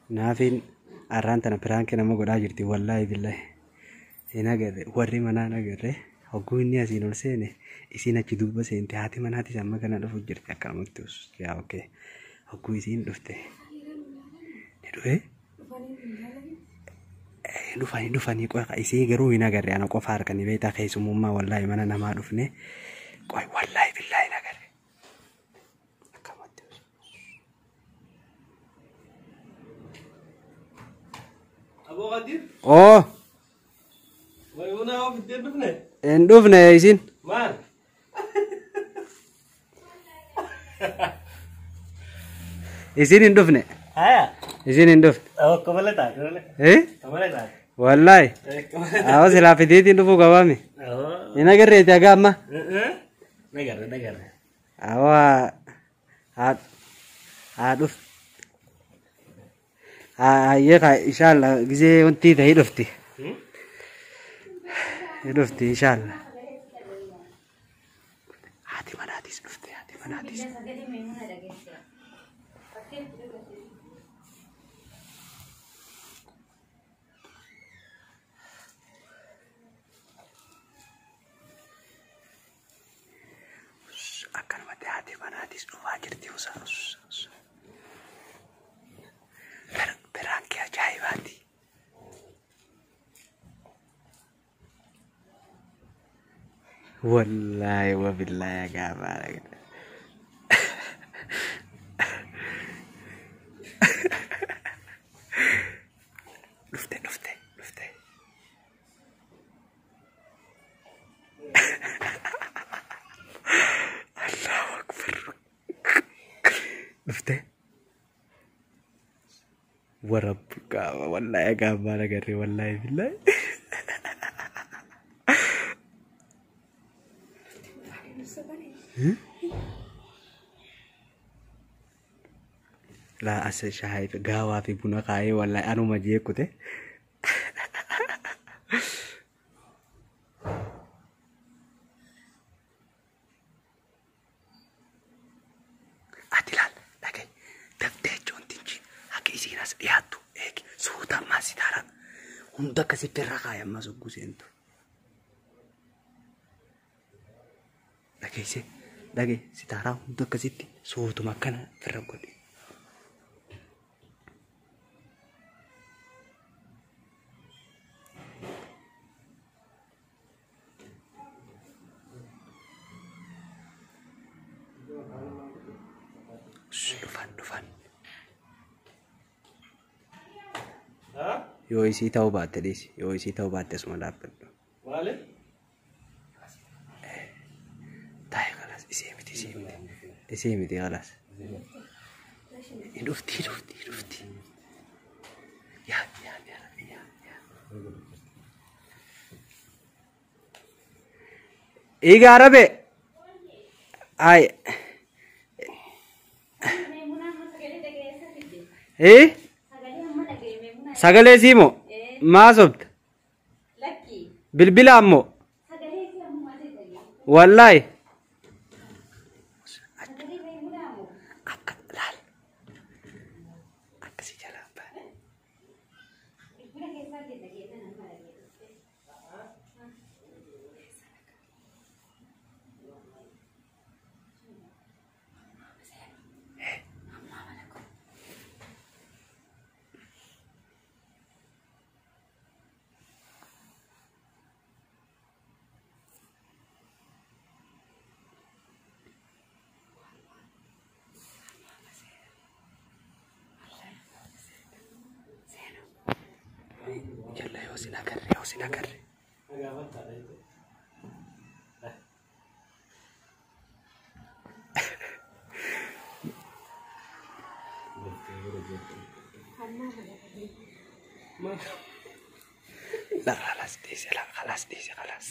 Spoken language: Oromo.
Naafiin arraan tana piraankii nama godhaa jirti wallaahi billahi. Hin agarre warri manaa hin agarre hogguu inni asiin ol seene isiin achi duuba seente haati manaatis amma kana dhufu jirti akkanumatti yaa okkee hogguu isiin dhufte ni dhufe dhufanii dhufanii qofa isii garuu hin agarre ana qofa harkanii beektaa keessummaa wallaahi mana namaa dhufne qoy wallaahi billahi hin agarre akkamatti Aboo Qadir, oo Maymuunaa of iddeen dhufne? hin dhufne isin Maal? Isin hin dhufne Haya. isin hin dhufne Akka malee taate malee. eh Akka malee taate. Wallaahi awwa silaa fideetiin dhufuu qabaame hin agarreeti haga amma Nagarre nagarre. awwa haa haa dhuf hayyee kaa inshaalla gisee wanti ta'ee dhufti dhufti inshaalla haati manaatis dhufte haati manaatis akkanumatti haati manaatis dhufaa jirti usa piraankii ajaa'ibaati. Wallaahi wabillaahi gaafa dhufte dhufte dhufte. Allahu akbar. Dhufte. Warabbu qaama wallaahi gaafa agarre wallaahi billaahi. Laa as shaayii gaawaa fi buna kaayee wallaahi anuma jeekute. Ati laal dhagaye daftee joontichi akka isiin as dhiyaattu eegi suuta ammaa sitaara hunda akkasitti irra kaaya ammas hogguu seentu. Dhageesse dhagaye sitaaraa hunda akkasitti suutuma akkana irra godhe. Dhufan dhufan. Yoo isii ta'uu baatte dhiisi yoo isii ta'uu baatte asuma dhaabbadhu. Maali? Taa'e kalas isii miti isii miti isii miti kalas. Dhufti dhufti dhufti. Yaa yaa yaa yaa yaa. Eega Arabe. Ay. Eh? Sagalee siimo? Maa sobda? Bilbila ammoo? Wallaahi. Akka laal. Akkasii jalaa baane. Jalla yoo sin agarre yoo sin agarre. La خلاص dhiisi la خلاص dhiisi خلاص.